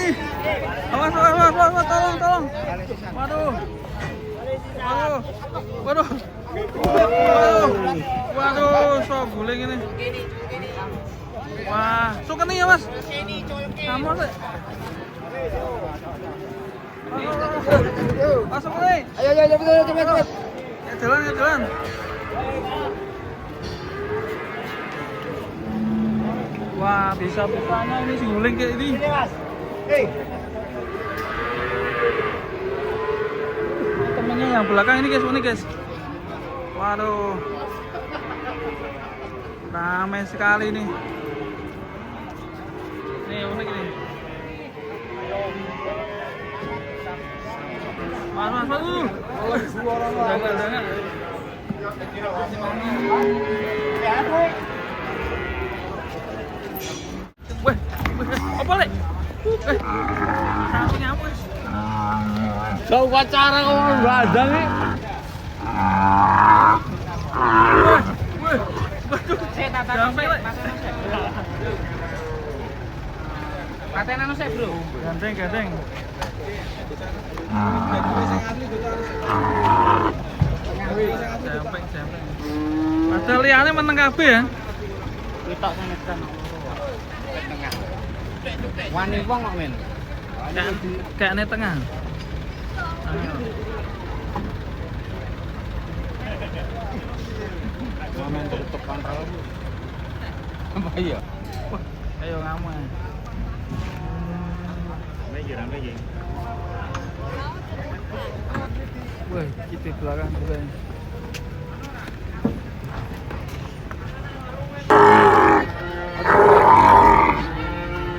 Wih. Awas, awas, awas, awas, tolong, tolong. Waduh. Waduh. Waduh. Waduh. Waduh, so guling ini. Wah, sukeni ya, Mas. Kamu sih. Masuk nih. Ayo, ayo, cepet, cepet, cepet. Ya jalan, ya jalan. Wah, bisa-bisanya ini si guling kayak ini. Mas. Hei. Temennya yang belakang ini guys, ini guys. Waduh. Ramai sekali nih. Nih, unik nih. Mas, mas, mas. Jangan, jangan. Weh, weh, apa lek? Sapi nyamuk wis. Jauh pacara kok badang iki. Weh, weh. Waduh, sampai lek. Patenan sik, Bro. Gandeng, gandeng. Sampai, sampai. Padahal liyane meneng kabeh ya. Ketok sing ngedan. Tengah. Wani wong kok, men. Kayaknya tengah. Mamen tutup kontrol. Apa iya? Wah, ayo ngamu ya. Wah, kita belakang juga ini.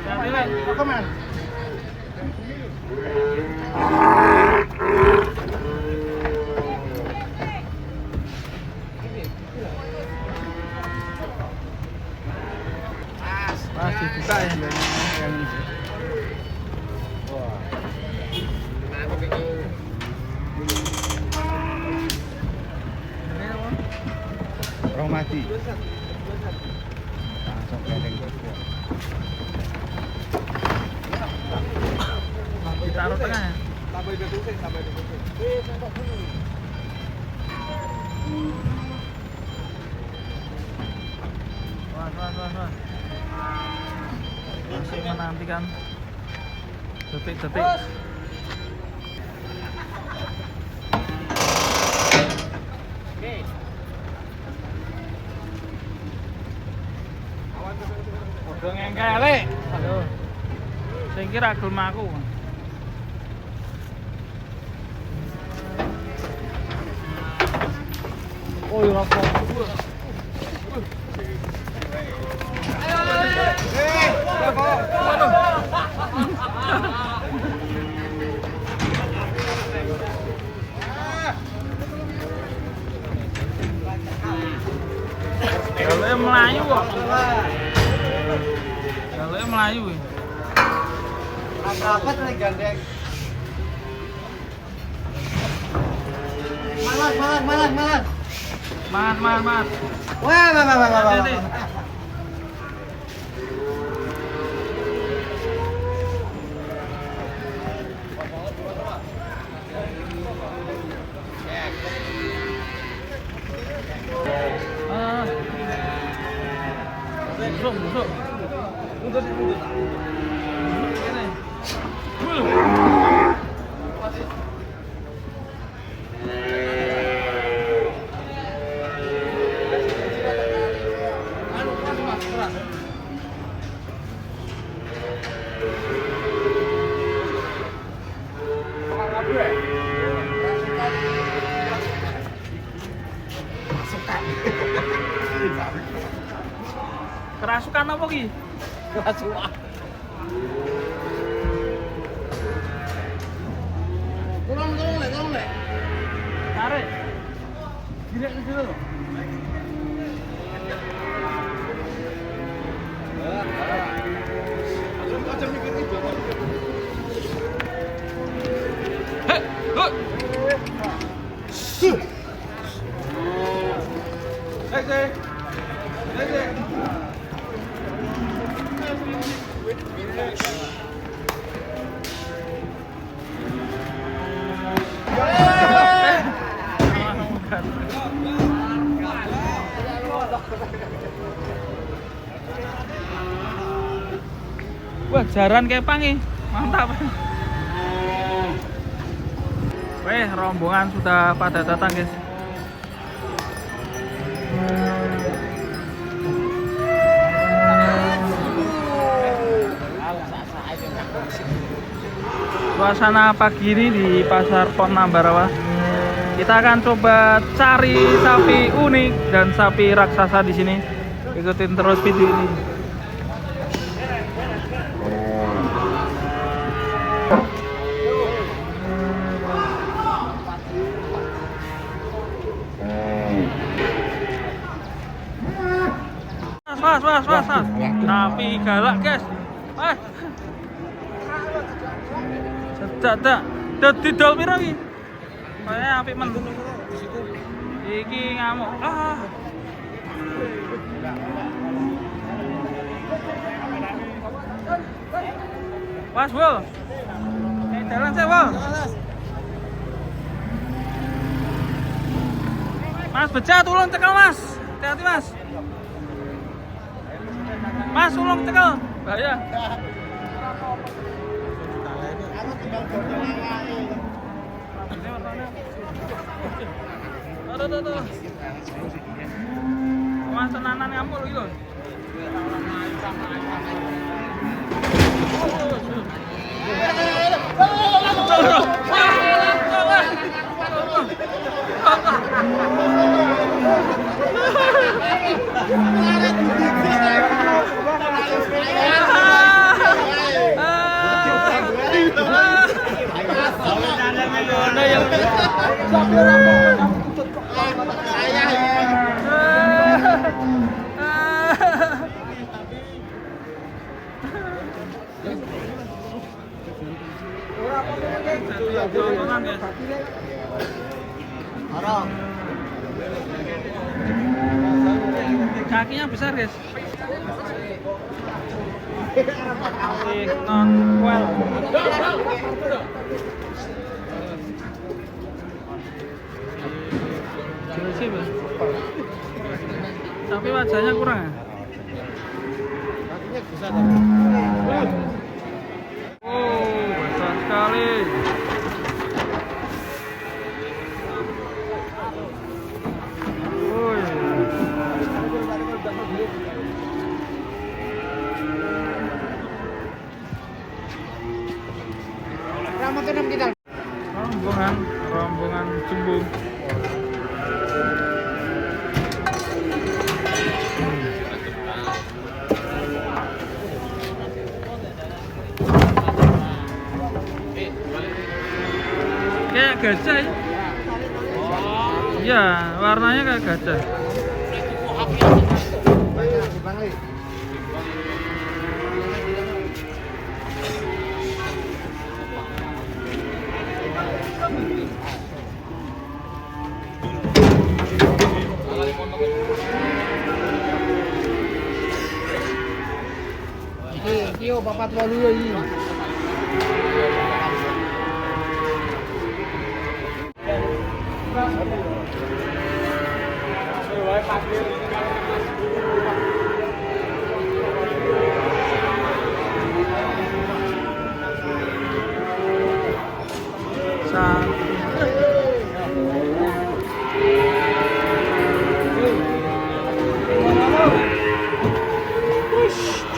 Hati-hati, Lek. Apa, Man? Wah, dibuka ya. Yang ini. Ini apa? Romadi. Langsung gandeng berdua. Ditaruh tengah ya. Wah, wah, wah, wah. Masih menantikan detik-detik. Padha ngengkele. Aduh. Sing kira gelem aku. Oh, iya apa? Waduh. Galake melayu kok. Galake melayu. Rapat nih gandeng. Malas, malas, malas, malas. Mat, mat, mat. Wah, wah, wah, wah, wah, Hati-hati. wah. Ah. Busuk, busuk. Mundur, mundur. Busuk kene. Wuh. Kerasukan apa ki? Kerasukan. Tolong, tolong, Lek, tolong, Lek. Tarik. Gini ke situ. Hei, hei. Hei, hei. Hei, hei. Wah, jaran kepang nih. Mantap. Weh, rombongan sudah pada datang, guys. Suasana pagi ini di Pasar Pon Ambarawa. Kita akan coba cari sapi unik dan sapi raksasa di sini. Ikutin terus video ini. Was, was, was, was. Sapi galak, guys. Wah. Cedak, didol piro iki? Kayaknya apik men. Iki ngamuk. Ah. Was, Wul. Dalan sik, Wul. Mas beja tulung cekel, Mas. Hati-hati, Mas. Mas tulung cekel. Bahaya. Tuh, tuh, tuh. Mas tenanan ngamuk lho iki lho. Kakinya besar, guys. Non well. Tapi wajahnya kurang ya? Kakinya besar. Oh, besar sekali. Rombongan, rombongan jumbo. Kayak gajah ya? Iya, warnanya kayak gajah. Iki yo 48 iki.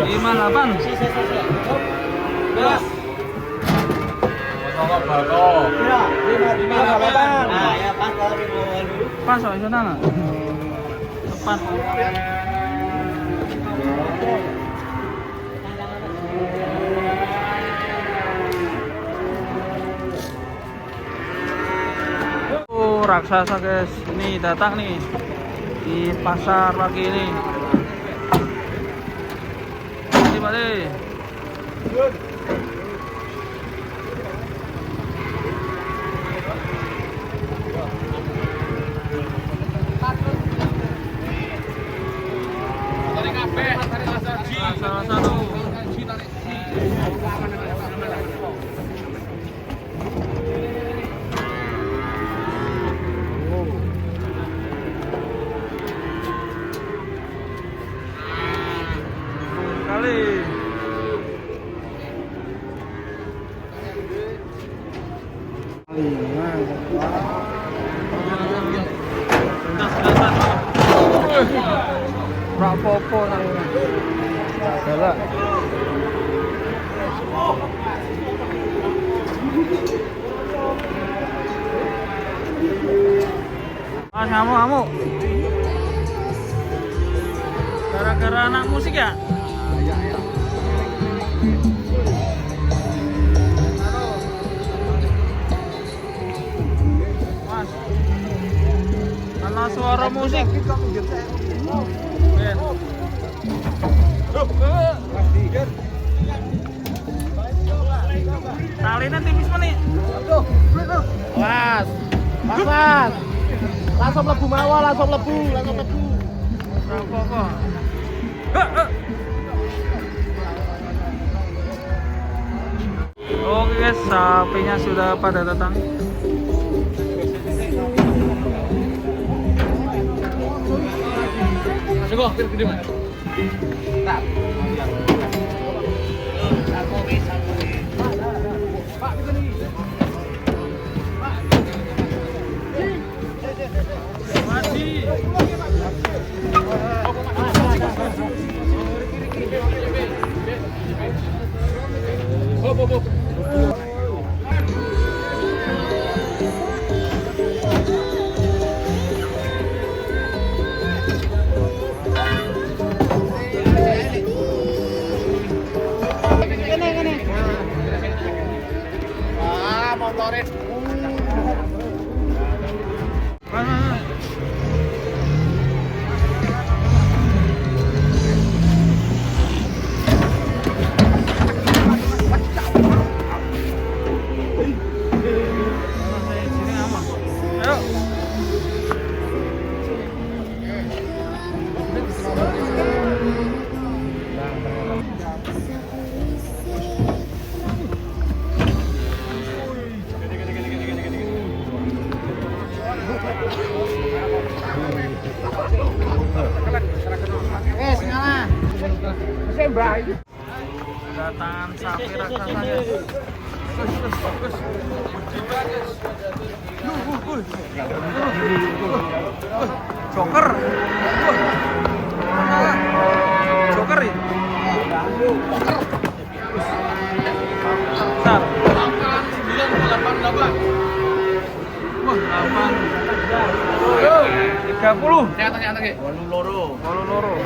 Lima delapan. Pas kok iso nang. Tepat. Oh, raksasa guys. Ini datang nih di pasar pagi ini. Ini salah satu. Kali. Apa-apa nang galak. Mas, ngamuk-ngamuk. Gara-gara anak musik ya? Halo. Mas. Karena suara musik. Ben. Talinya tipis menit. Mas. Mas, Mas. Langsung mlebu mawon, langsung mlebu, langsung mlebu. Apa-apa. Heh, heh. Oke guys, sapinya sudah pada datang. Masuk kok, gede Mas. Mati. Ah, motore. Mas, mas, mas. Sini aman. Ayo. Wes ngalah. Kedatangan sapi raksasa guys. Gus, gus, gus. Gede banget, guys. Duh, uh, uh. Uh, Joker. Wah. Mana? Joker ya? Besar. 988. Wah, 8. 30. Nyata-nyata ki. 82. 82.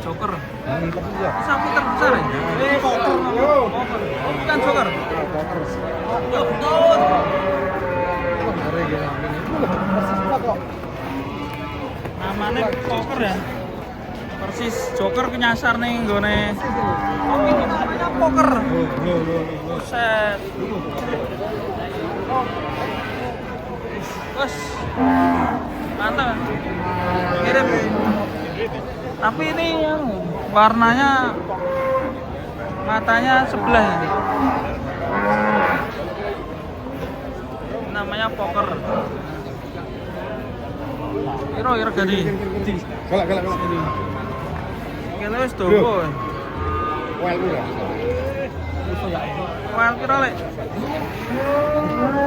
Joker. Sapi terbesar ya? Poker. Poker. Oh, bukan joker. Ya, betul. Namanya poker ya. Persis Joker kenyasar nih nggone. Oh, ini namanya poker. Buset. Terus mantap. Mirip. Tapi ini yang warnanya matanya sebelah ini. Namanya poker. Piro ya regane? Galak galak galak. Kene wis dawa. Wel kuwi ya. Wel piro lek?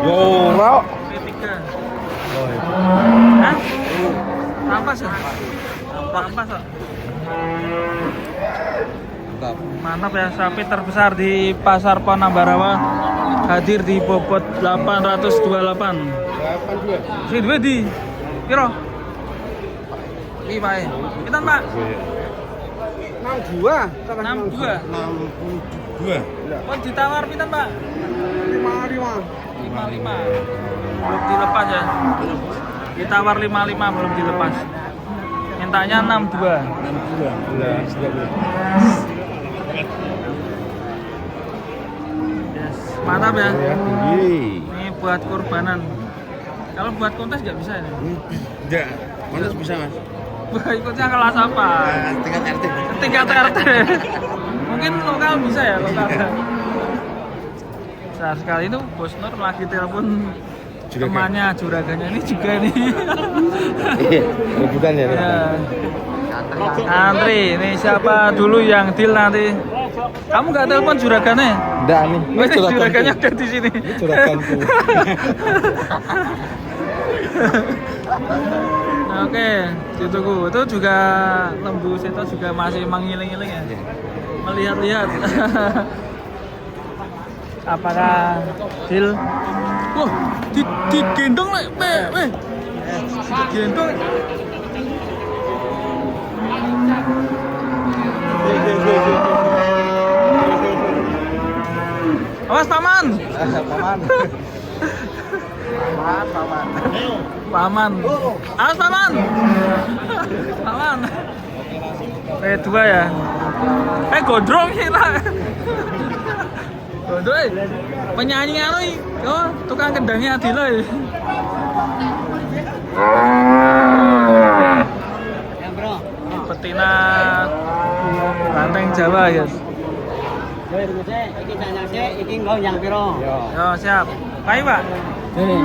Yo ora. P3. Hah? Rampas ya? Rampas kok. Mantap. Mantap ya, sapi terbesar di Pasar Panambarawa hadir di bobot 828. 82. Sing duwe di piro? Iki Pak. Pinten, Pak? 62. 62. 62. Pun ditawar pinten, Pak? 55. 55. Belum dilepas ya. Ditawar 55 belum dilepas. Mintanya 62. 62. Yes, mantap ya. Ya, tinggi. Ini buat kurbanan. Kalau buat kontes nggak bisa ini. Enggak. Kontes bisa, Mas. Wah, ikutnya kelas apa? Nah, tingkat RT. Tingkat RT. Mungkin lokal bisa ya, lokal. Besar sekali itu Bos Nur lagi telepon Juragan. temannya juragannya ini juga nih. Iya, rebutan ya. Ya. Antri, ini siapa dulu yang deal nanti? Kamu nggak telepon juragannya? Enggak nih. Ini juragannya ada di sini. Ini juraganku. Nah, Oke, ditunggu. Itu juga lembu seto juga masih mengiling-iling ya. Melihat-lihat. Apakah deal? Wah, digendong lek, weh. Digendong. Awas paman. Paman. Paman, paman. Paman. Awas paman. Paman. Dua ya. Gondrong sih lah. Gondrong. Penyanyi anu iki. Oh, tukang kendangnya Adila. Ya, Bro. Betina banteng Jawa ya. Yo, iki janyang sik, iki nggo yang piro? Yo, siap. Payu, Pak. Ini.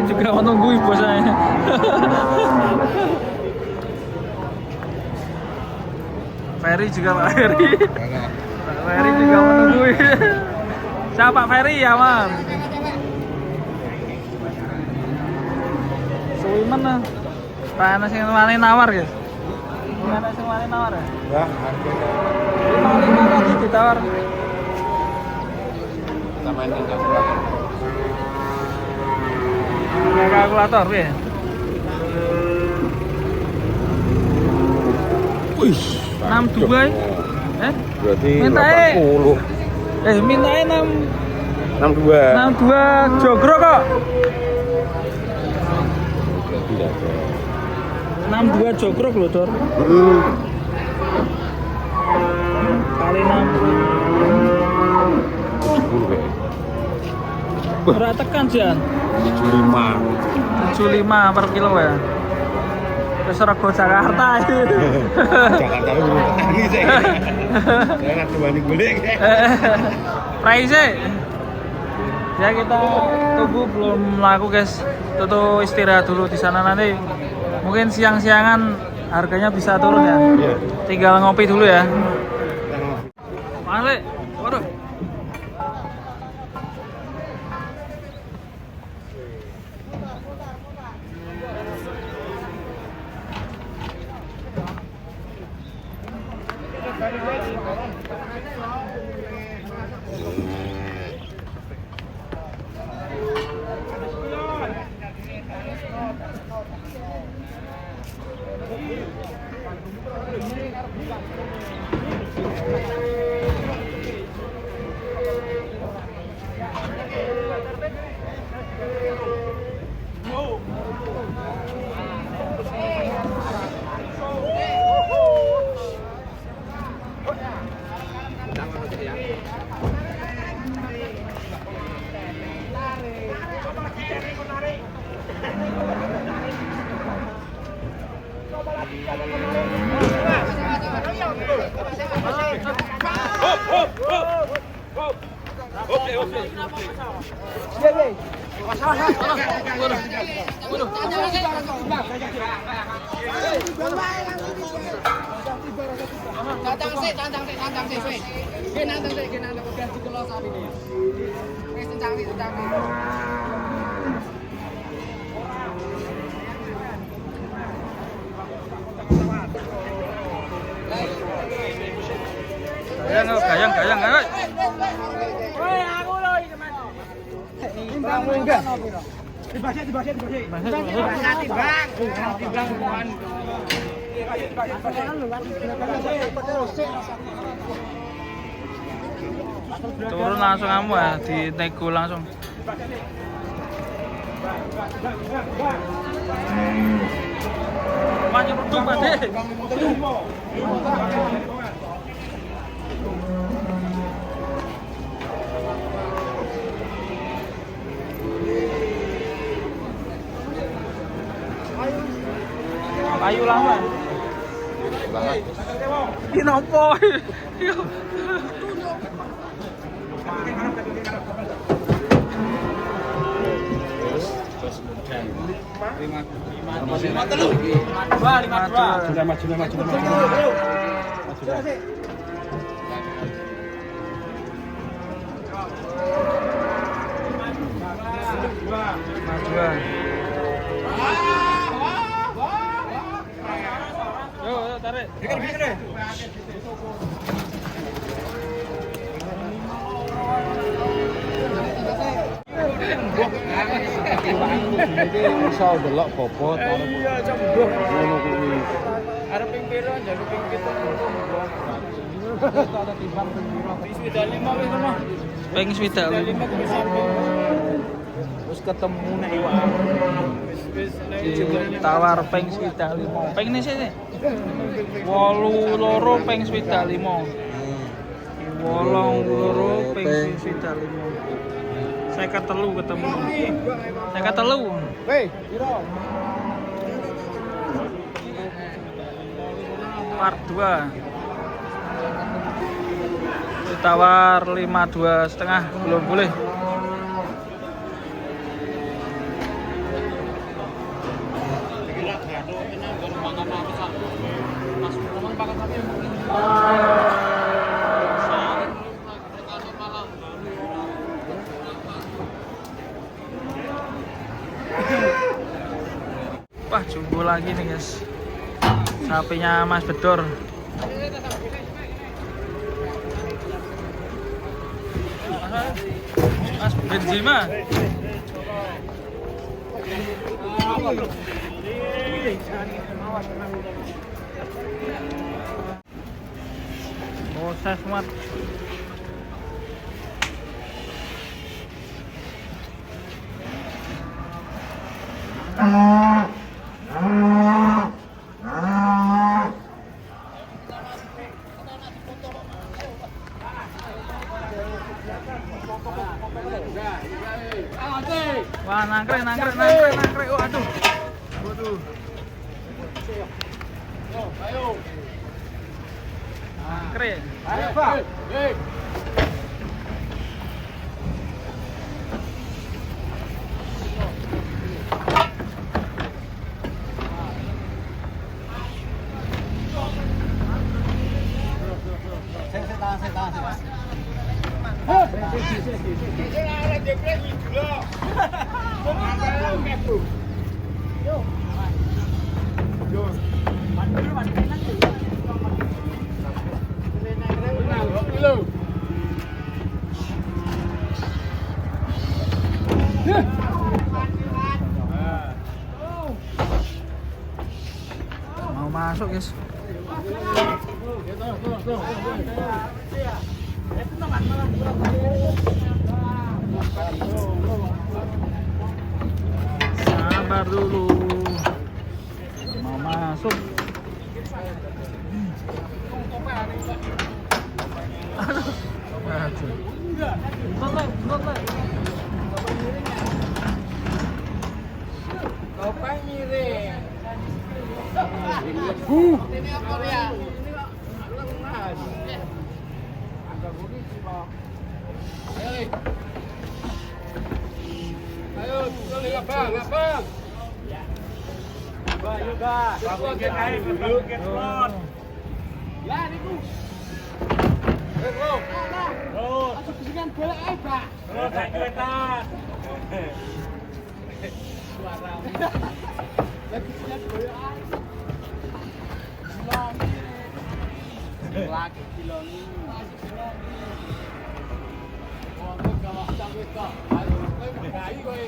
Juga mau nunggu ibu saya. Ferry juga Pak Ferry. Pak Ferry juga mau nunggu. Siapa Pak Ferry ya, Man? Suwiman lah. Pak ana sing wani nawar, guys. Ana sing wani nawar ya? Ya, harganya 55 lagi ditawar. kita mainin kalkulator. Pakai kalkulator piye? Wih, 62. Berarti Mintae. 80. Mintae 6 62. 62 jogro kok. Tidak ada. 62 jogrok lho, Dor. Kali 60. 70 kayaknya. Ora tekan, Jan. 75. 75 per kilo ya. Wis rego Jakarta. Jakarta itu belum petani saya. Saya nggak dibanding golek. Price ya kita tunggu belum laku guys. Tutu istirahat dulu di sana nanti. Mungkin siang-siangan harganya bisa turun ya. Iya. Tinggal ngopi dulu ya. Mana, Le? Waduh. Gayang, gayang, gayang. Turun langsung kamu ya, di nego langsung. Maju produk Pak De. Ayo lama. Ini nopo? 52. Yo, yo, tarik. Iki iso ndelok bobot. Iya, cembung. Ngono kuwi. Arep ping piro njaluk ping 7. Ping 65 wis kono. Ping 65. kuwi sampe. Wis ketemu nek iwak. Wis nek Ditawar ping 65. Ping ini sih. 82 ping 65. 82 ping 65. 53 ketemu. 53. Weh, piro? Part 2. Ditawar 52,5 belum boleh. Wah, jumbo lagi nih guys. Sapinya Mas Bedor. Mas Benzema. Proses mat. Wah, nangkrek, nangkrek, nangkrek, nangkrek. Waduh. Waduh. Nangkrek. Ayo, Pak. Mau masuk, guys. Sabar dulu. Mau masuk. Aduh. Aduh. Topeng miring. Ini apa ya? Ayo, abang, abang. Ayo, Bang. Ya, niku. Aja bisingan golek ae, Pak. Suara. Lah bisingan golek ae. Lagi dilongi. Wong kok gawah cangwe kok. Ayo kowe megahi kowe.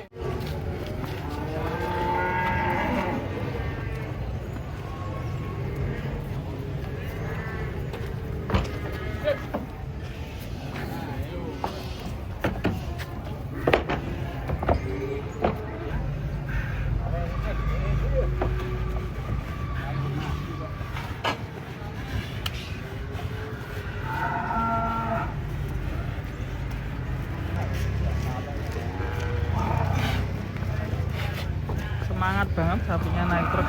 Semangat banget sapinya naik truk.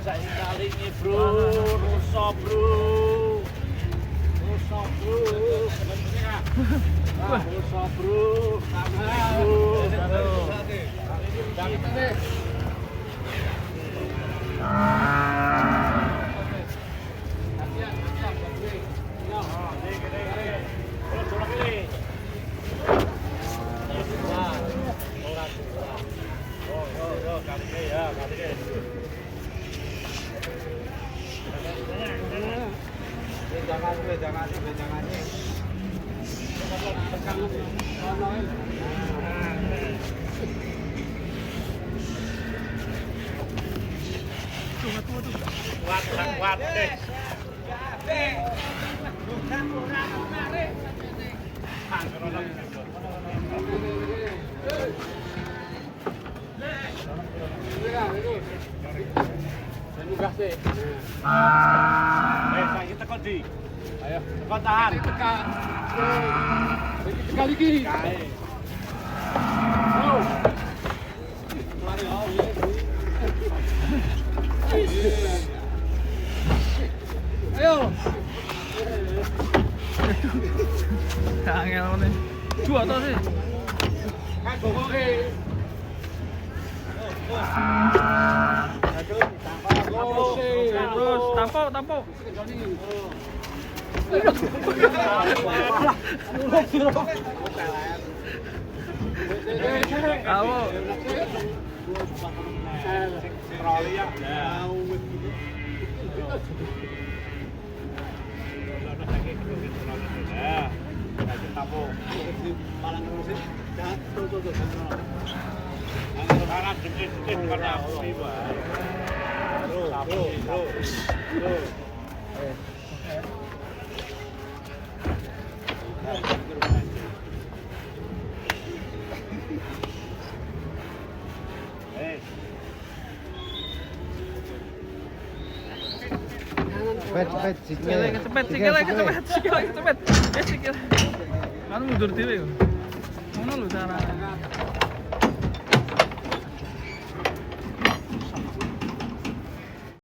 Kali ini bro, rusak bro, rusak bro, rusak bro, bro. Kuat deh. Saiki teko di. Ayo, teko tahan. Teka. Iki teka iki. Kae. Ayo. Angel ngene. Dua to sih. Kan bokoke. Terus tampok, tampok. Tampok. Troli ya. Cepet, cepet, Sikile kecepet, sikile kecepet, sikile kecepet. Eh sikile. Kan mundur dhewe yo. Ngono lho carane.